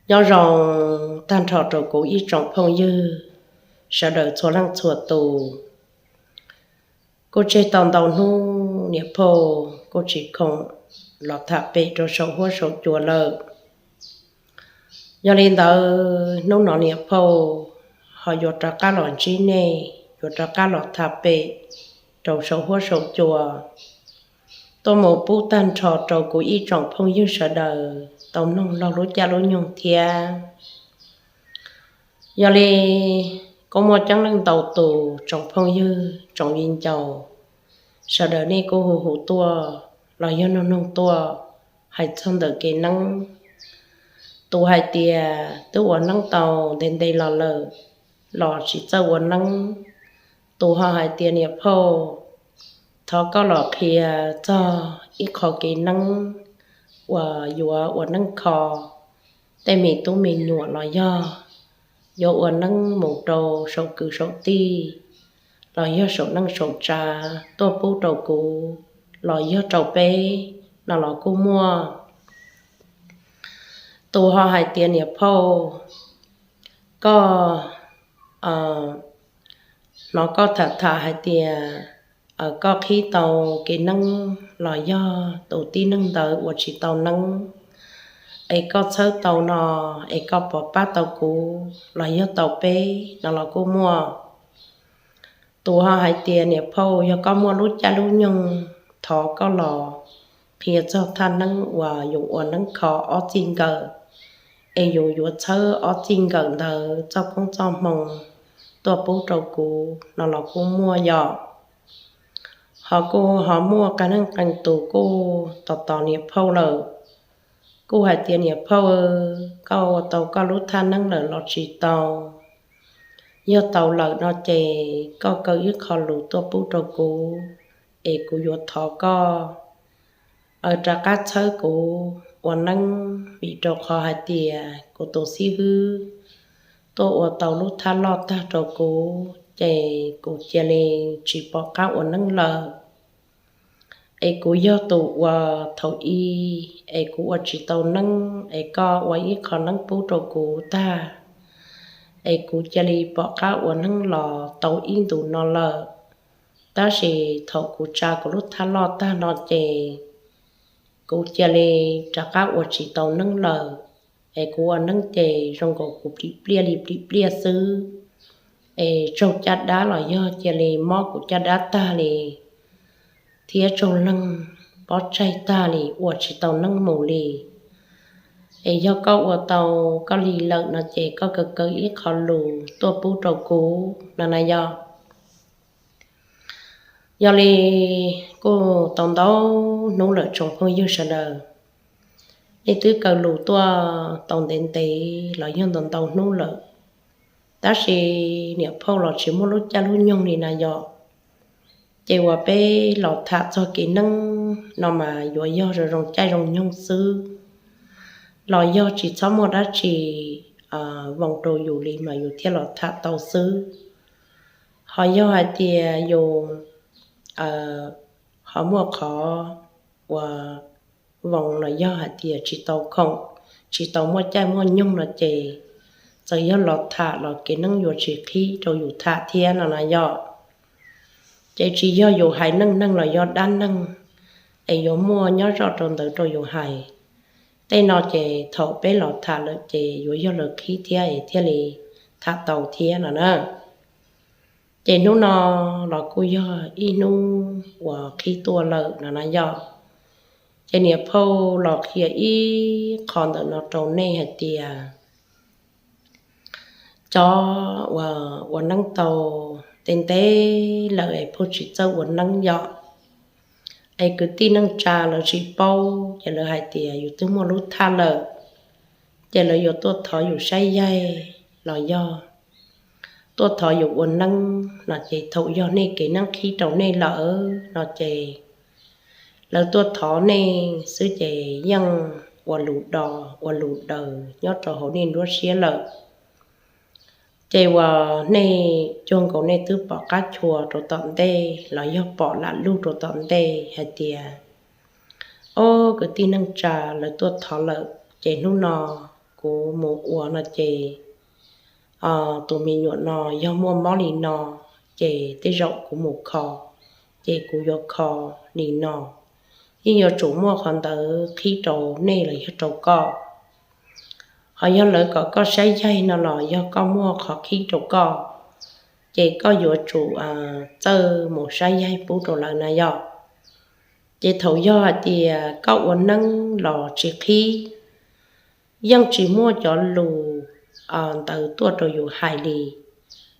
Nyob zoo tag nrho rau kuv ib tsoom phooj ywg sawv daws txhua leej txhua tus. Kuj tseg tau ntau hnub niam phauj kuj tsis khoom los tham pem rau saum huab saum cua lawm. Yog li ntawd hnub no niam phauj ho yuav rov qab los ntsib nej, yuav rov qab los tham pem rau saum huab saum cua, tuaj mus pub tag nrho rau kuv ib tsoom phooj ywg sawv daws tau mloog laug lub caij lub nyoog thiab. Yog li kuj muaj coob leej ntau tus tsoom phooj ywg tsoom viv ncaus sawv daws nej kuj hu hu tuaj los yog nug nug tuaj hais txog ntawm kev neeb. Tus hais tias twb ua neeb tau ntev ntev los lawm los tsis txawj ua neeb. Tus ho hais tias niam phauj, thov koj los qhia txog ib qho kev neeb uas yuav ua neeb kho tej me tub me nyuam los yog yuav ua neeb mus rau saum kwv saum tij los yog saum neej saum tsav tuaj pub rau kuv los yog rau peb no los kuj muaj. Tus ho hais tias niam phauj, koj hnov koj tham tham hais tias koj qhib tau kev neeb los yog tus tib neeg ntawd ua tsis tau neeb, es koj txhawb tau no es koj puas pab tau kuv los yog tau peb no los kuj muaj. Tus ho hais tias niam phauj, yog koj muaj lub caij lub nyoog thov koj los qhia txog thaj neeb uas yus ua neeb kho ob txij nkawm, es yus yuav txhawb ob txij nkawm ntawd txoj koob txoj hmoo tuaj pub rau kuv no los kuj muaj yom. Ho kuj ho muaj qee neeg qee tus kuj tos tos niam phauj lawm, kuj hais tias niam phauj, koj ua tau koj lub thaj neeb lawm los tsis tau? Yog tau lawm no ces koj kaw ib qho lus tuaj pub rau kuv, es kuv yuav thov koj rov qab txhawb kuv ua neeb, vim rau qhov hais tias kuv tus xib hwb tuaj ua tau lub thaj loj tag rau kuv ces kuv cia li tsis pom qab ua neeb lawm. Es kuv yog tus ua thaum ub es kuv ua tsis tau neeb, es koj ua ib qho neeb pub rau kuv tag, es kuv cia li pom qab ua neeb los tau ib ntus no lawm. Tab sis thaum kuv tsa kuv lub thaj loj tag no ces kuv cia li rov qab ua tsis tau neeb lawm. Es kuv ua neeb ces zoo nkaus kuv plim pliaj li plim pliaj xwb, es tsaug caj dab los yog cia li mob kuv caj dab tag li, thiab tsaug leeg pob tsaig tag li, ua tsis tau neeb mus li. Es yog koj ua tau koj li lawm no ces koj kaw kaw ib qho lus tuaj pub rau kuv no na yog. Yog li kuj tau ntau hnub lawm tsoom phooj ywg sawv daws, nej twb kaw lus tuaj tau ntev ntev los yog ntau ntau hnub lawm, tab sis niam phauj los tsis muaj lub caij lub nyoog li na yog. Ces uas peb los tham txog kev neeb no mas yuav yog zoo zoo caij zoo nyoog xwb, los yog tsis txhob muaj dab tsi voos rau yus li mas yus thiaj los tham tau xwb. Ho yog hais tias yus ho muaj qhov uas voos los yog hais tias tsis tau khoom, tsis tau muaj caij muaj nyoog no ces txawm yog los tham los kev neeb yuav tsis qhib rau yus tham thiab no na yog. Ces tsis yog yus hais neej neeg los yog dab neeg es yuav muaj nyob zoj rau ntawd rau yus hais. Tej no ces thaum peb los tham lawm ces yuav yog lawv qhib thiab es thiaj li tham tau thiab no na. Ces hnub no los kuj yog ib hnub uas qhib tuaj lawm no na yog. Ces niam phauj los qhia ib qho ntawm no rau nej hais tias cov uas ua neeb tau ntev ntev lawm es pheej tsis txawj ua neeb yom, es kwv tij neej tsa lawv tsis paub ces lawv hais tias yus twb muaj lub thaj lawm, ces lawv yuav tuaj thov yus saib yaig los yog tuaj thov yus ua neeb no ces thaum yog nej kev neeb qhib rau nej lawm no ces lawv tuaj thov nej xwb ces yeej ua lus do ua lus daws nyob rau hauv nej nruab siab lawm. Ces uas nej cuag nkaus nej twb pom qab chua rau tom ntej los yog pom lam lug rau tom ntej hais tias, ob kwv tij neej tsa lawv tuaj thov lawm ces hnub no kuv mus ua no ces tus me nyuam no yog muaj mob li no ces tej zaum kuv mus kho ces kuv yuav kho li no. Yeej yuav tsum muaj qhov ntawd qhib rau nej los yog rau koj. Ho yog lawv kom koj saib yaig no los yog koj muaj qhov qhib rau koj, ces koj yuav tsum txawj mus saib yaig pub rau lawv na yog. Ces thaum yog hais tias koj ua neeb los tsis qhib, yeej tsis muaj cov lus ntawd tuaj rau yus hais li,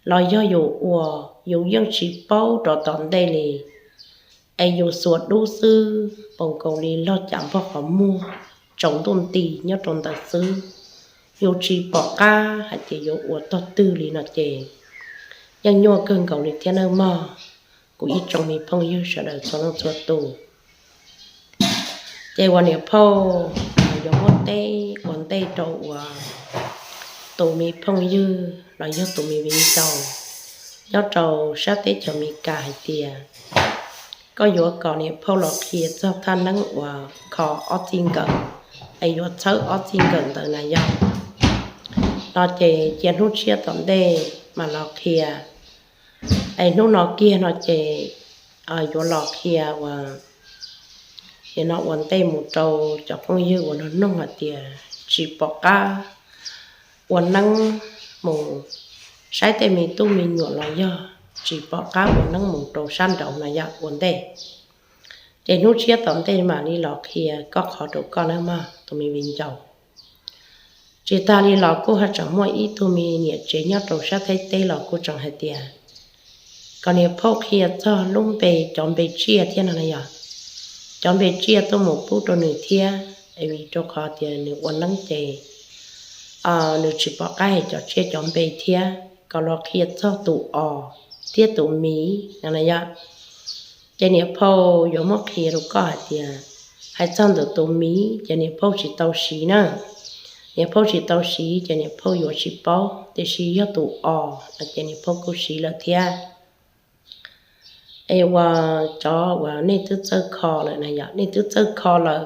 los yog yus ua, yus yeej tsis paub rov tom ntej li, es yus xuas dub xwb, poos nkaus li log cas npog qhov muag, tsaus ntuj nti nyob rau ntawd xwb, yus tsis pom qab hais tias yuav ua tog twg li no ces yeej nyuaj kawg nkaus li thiab nawb mog, kuv ib tsoom me phooj ywg sawv daws txhua leej txhua tus. Ces uas niam phauj yuav muab teb ua ntej rau uas tus me phooj ywg los yog tus me viv ncaus nyob rau sab teb chaws Amelikas hais tias koj yuav kom niam phauj los qhia txog thaj neeb uas kho ob txij nkawm, es yuav txhawb ob txij nkawm ntawd na yog. No ces cia hnub tshiab tom ntej mam los qhia, es hnub no kiag no ces yuav los qhia uas no ua ntej mus rau cov phooj ywg uas nug noog hais tias tsis pom qab ua neeb mus saib tej me tub me nyuam los yog tsis pom qab ua neeb mus rau sab nraud no yog ua ntej. Ces hnub tshiab tom ntej mam li los qhia koj qhov rau koj nawb mog tus me viv ncaus. Tsis tas li los kuj ho tseem muaj ib tug me niam tsev nyob rau sab Thaib teb los kuj tseem hais tias kom niam phauj qhia txog lub npe, cov npe tsiaj thiab no na yog, cov npe tsiaj tuaj mus pub rau nws thiab, es vim rau qhov tias nws ua neeb ces nws tsis pom qab hais cov tsiaj cov npe thiab, kom los qhia txog tus os thiab tus miv no na yog. Ces niam phauj yuav muab qhia rau koj hais tias hais txog ntawm tus miv ces niam phauj tsis tau siv na. Niam phauj tsis tau siv ces niam phauj yuav tsis paub, tiam sis yog tus os no ces niam phauj kuj siv lawm thiab. Es uas cov uas nej twb txawj kho lawm na yog, nej twb txawj kho lawm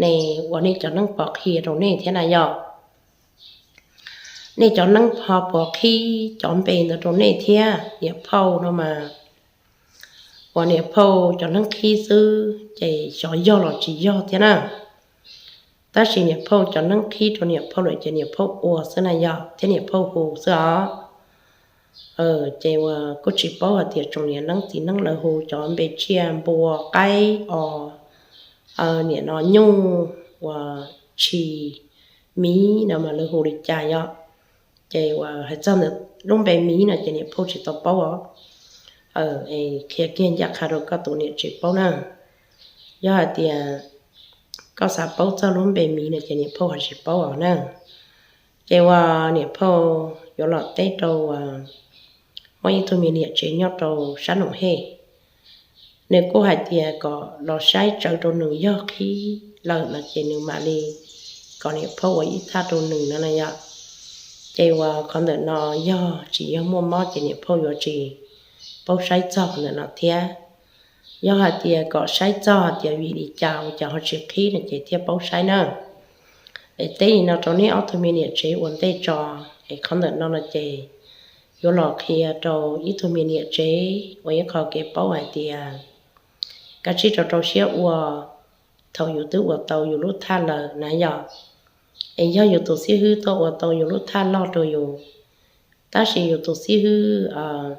ne, uas nej cov neeb pov qhia rau nej thiab na yog. Nej cov neeb ho puas qhib cov npe ntawd rau nej thiab? Niam phauj no mas uas niam phauj cov neeb qhib xwb ces xyov yog los tsis yog thiab na. Tab sis niam phauj cov neeb qhib rau niam phauj lawm ces niam phauj ua xwb na yog, thiab niam phauj hu xwb os. Ces uas kuj tsis paub hais tias tsoom niam neeb txiv neeb lawv hu cov npe tsiaj npua qaib os, niam no nyuj uas tshis miv no mas lawv hu li cas yog. Ces uas hais txog ntawm lub npe miv no ces niam phauj tsis tau paub os. Qhia kiag ncaj qha rau koj tus niam tsev paub na. Yog hais tias koj xav paub txog lub npe miv no ces niam phauj ho tsis paub os na. Ces uas niam phauj yuav los teb rau uas muaj ib tug me niam tsev nyob rau sab Noom Hej, nws kuj hais tias kom los saib tsawv rau nws, yog qhib lawm no ces nws mam li kom niam phauj ua ib thaj rau nws no na yog. Ces uas qhov ntawm no yog tsis yog muaj mob ces niam phauj yuav tsis paub saib txog qhov ntawm no thiab. Yog hais tias kom saib txog hais tias vim li cas ua cas ho tsis qhib no ces thiaj paub saib na. Es teb li no rau nej ob tug me niam tsev ua ntej tso. Es qhov ntawm no no ces yuav los qhia rau ib tug me niam tsev ua ib qho kev paub hais tias kav tsij rau rau siab ua, thaum yus twb ua tau yus lub thaj lawm na yog. Es yog yus tus xib hwb tuaj ua tau yus lub thaj loj rau yus, tab sis yus tus xib hwb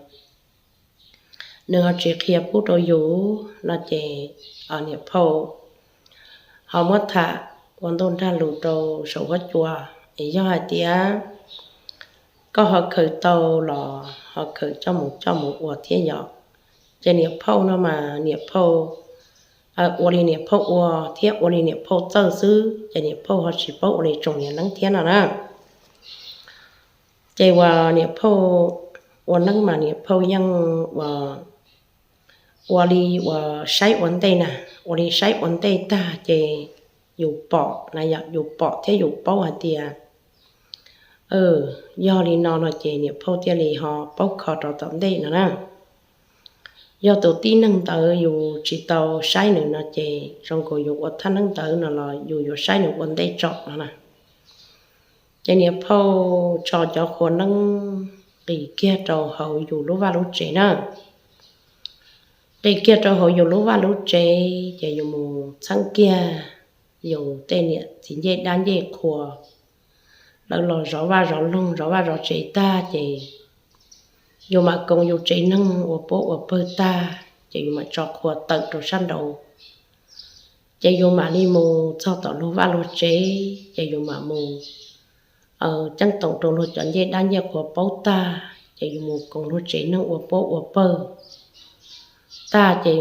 nws ho tsis qhia pub rau yus no ces niam phauj ho muab tham ua ntuj nrag lus rau saum huab cua. Es yog hais tias koj ho khaws tau los ho khaws coj mus coj mus ua thiab yom. Ces niam phauj no mas niam phauj ua li niam phauj ua thiab ua li niam phauj txawj xwb, ces niam phauj ho tsis paub ua li tsoom niam neeb thiab no na. Ces uas niam phauj ua neeb mas niam phauj yeej ua li uas saib ua ntej na, ua li saib ua ntej tag ces yus pom na yom, yus pom thiab yus paub hais tias yog li no no ces niam phauj thiaj li ho paub kho rau tom ntej no na. Yog tus tib neeg ntawd yus tsis tau saib nws no ces zoo nkaus yus ua thaj neeb ntawd no los yus yuav saib nws ua ntej tsom no na. Ces niam phauj tso cov qhua neeb nqis kiag rau hauv yus lub vaj lub tsev na. Nqis kiag rau hauv yus lub vaj lub tsev ces yus mus txheeb kiag yus tej niam txiv ncej dab ncej qhua, lawv los zov vaj zov loog zov vaj zov tsev tag ces yus mam koom yus tsev neeg ua puab ua pawg tag ces yus mam tso qhua tawm rau sab nraud. Ces yus mam li mus txog tom luag vaj luag tsev ces yus mam mus ceeb toom rau luag cov ncej dab ncej qhua paub tag ces yus mus koom luag tsev neeg ua puab ua pawg tag ces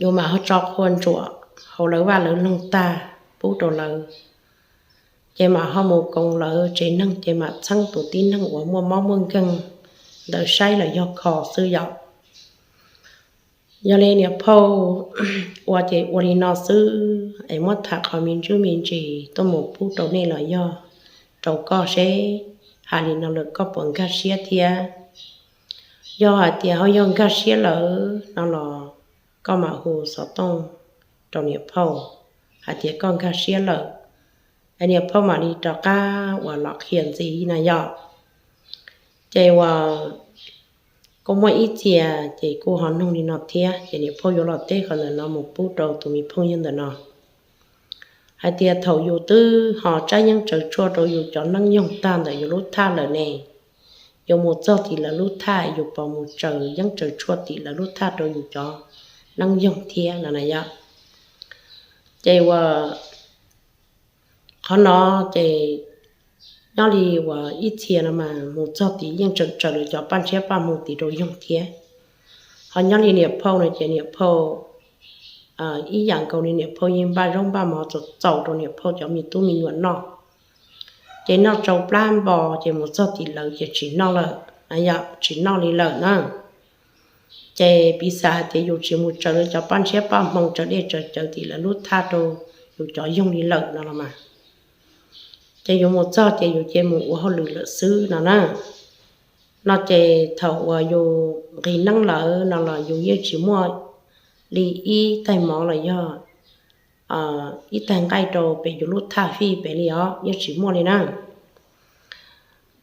yus mam ho tso qhua ntsuam hauv lawv vaj lawv loog tag pub rau lawv, ces mam ho mus koom lawv tsev neeg ces mam txheeb tus tib neeg uas muaj mob muaj nkeeg ntawd saib los yog kho xwb yom. Yog li niam phauj ua ces ua li no xwb es muab tham qhov me ntsis me ntsis tuaj mus pub rau nej los yog rau koj seb hais li no lawm koj puas nkag siab thiab. Yog hais tias ho yog nkag siab lawm no los koj mam hu xov tooj rau niam phauj hais tias koj nkag siab lawm, niam phauj mam li rov qab uas los qhia ntxiv na yom. Ces uas kuj muaj ib txhia ces kuj ho nug li no thiab ces niam phauj yuav los teb qhov ntawm no mus pub rau tus me phooj ywg ntawm no hais tias thaum yus twb ho tsaws yeeb tsaws tshuaj rau yus cov neeb yoog tag ntawm yus lub thaj lawm ne, yus mus txog tim lawv lub thaj yus puas mus tsaws yeeb tsaws tshuaj tim lawv lub thaj rau yus cov neeb yoog thiab no na yom. Ces uas qhov no ces nyob li uas ib txhia no mas mus txog tim yeej tsaws tsaws lawv cov paj ntshiab paj hmoo tim rau yoog thiab. Ho nyob li niam phauj no ces niam phauj ib yam nkaus li niam phauj yeej npaj zaub npaj mov txaus txaus rau niam phauj cov me tub me nyuam noj. Ces noj tsau plab npo ces mus txog tim lawv ces tsis noj lawm, tsis noj li lawm na. Ces piv xam hais tias yus tsis mus tsaws lawv cov paj ntshiab paj hmoo tsaws dej tsaws cawv tim lawv lub thaj rau yus cov yoog li lawm no los mas, ces yus mus txog ces yus cia mus ua hauj lwm lawm xwb no na. No ces thaum uas yus nqhis neeb lawm no los yus yeej tsis muaj li ib taig mov los yog ib taig nqaij rau pem yus lub thaj fij pem li os, yeej tsis muaj li na.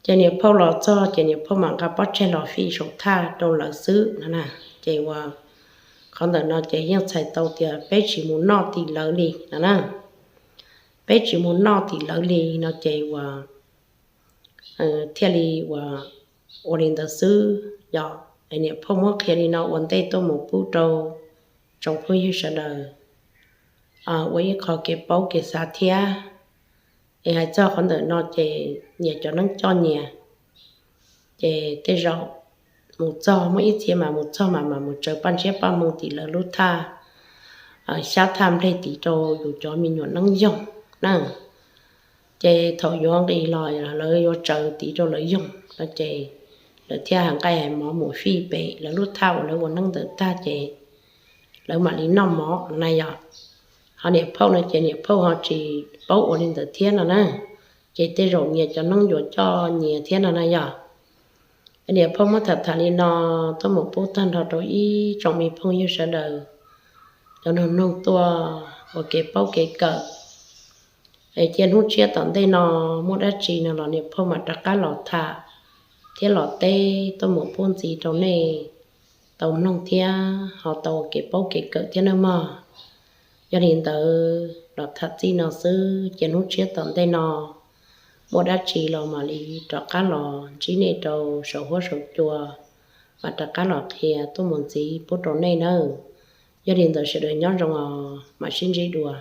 Ces niam phauj los txog ces niam phauj mam nqa pob tseg los fij saum thaj rau lawv xwb no na. Ces uas qhov ntawm no ces yeej txhais tau tias peb tsis mus noj tim lawv li no na. Peb tsis mus noj tim lawv li no ces uas thiaj li uas ua li ntawd xwb yom. Es niam phauj muab qhia li no ua ntej tuaj mus pub rau tsoom phooj ywg sawv daws ua ib qho kev paub kev xav thiab. Es hais txog qhov ntawm no ces nyias cov neeb coj nyias, ces tej zaum mus txog muaj ib txhia mas mus txog mas mas mus tsaws paj ntshiab paj hmoo tim lawv lub thaj xyab thaj nplej tid rau yus cov me nyuam neeb yoog na. Ces thaum yuav nqis los lawv yuav tsaws tid rau lawv yoog no ces lawv thiaj hais nqaij hais mov mus fij pem lawv lub thaj uas lawv ua neeb ntawd tag ces lawv mam li noj mov na yom. Ho niam phauj no ces niam phauj ho tsis paub ua li ntawd thiab no na. Ces tej zaum nyias cov neeb yuav coj nyias thiab no na yom. Niam phauj muab tham tham li no tuaj mus pub tag nrho rau ib tsoom me phooj ywg sawv daws cov noog noog tuaj ua kev paub kev kawm. Es cia hnub tshiab tom ntej no muaj dab tsi no los niam phauj mam rov qab los tham thiab los teb tuaj mus pub ntxiv rau nej tau mloog thiab ho tau ua kev paub kev kawm thiab nawb mog. Yog li ntawd los tham txij no xwb, cia hnub tshiab tom ntej no muaj dab tsi los mam li rov qab los ntsib nej rau saum huab saum cua, mam rov qab los qhia tuaj mus ntxiv pub rau nej nawb. Yog li ntawd sawv daws nyob zoo os, mam sib ntsib dua.